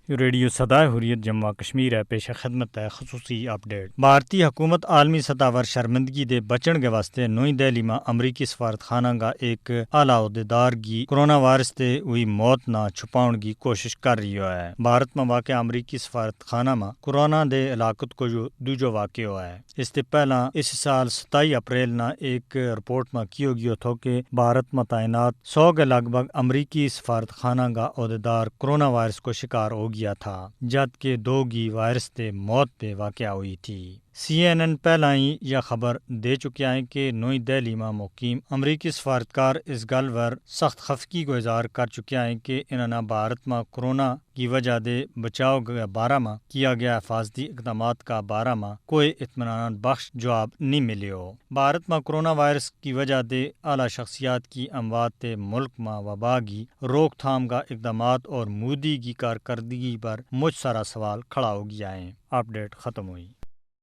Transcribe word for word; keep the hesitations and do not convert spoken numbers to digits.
ریڈیو سدائے حریت جموں کشمیر ہے، پیش خدمت ہے خصوصی اپ ڈیٹ۔ بھارتی حکومت عالمی سطح پر شرمندگی دے بچن کے واسطے نوئی دہلی ما امریکی سفارت خانہ کا ایک اعلی عہدیدار کی کورونا وائرس تے ہوئی موت نا چھپاؤن کی کوشش کر رہی ہوا ہے۔ بھارت ما واقع امریکی سفارت خانہ ما کورونا دے علاقت کو جو دوجو واقع ہوا ہے۔ اس تے پہلاں اس سال ستائی اپریل نا ایک رپورٹ ما کیو گیو تھو کہ بھارت ما تعینات سو کے لگ بھگ امریکی سفارت خانہ کا عہدیدار کورونا وائرس کو شکار ہو گیا تھا، جد کے دو گی وائرس تے موت پہ واقع ہوئی تھی۔ سی این این پہلاں ہی یا خبر دے چکیا ہیں کہ نوئی دہلی ما مقیم امریکی سفارتکار اس گل ور سخت خفقی کو اظہار کر چکیا ہیں کہ انہاں نا بھارت ما کورونا کی وجہ دے بچاؤ کے بارہ ما کیا گیا حفاظتی اقدامات کا بارہ ما کوئی اطمینان بخش جواب نہیں ملیو۔ بھارت ما کورونا وائرس کی وجہ دے اعلی شخصیات کی اموات تے ملک ما وبا کی روک تھام کا اقدامات اور مودی کی کارکردگی پر مچ سارا سوال کھڑا ہو گیا ہیں۔ اپ ڈیٹ ختم ہوئی۔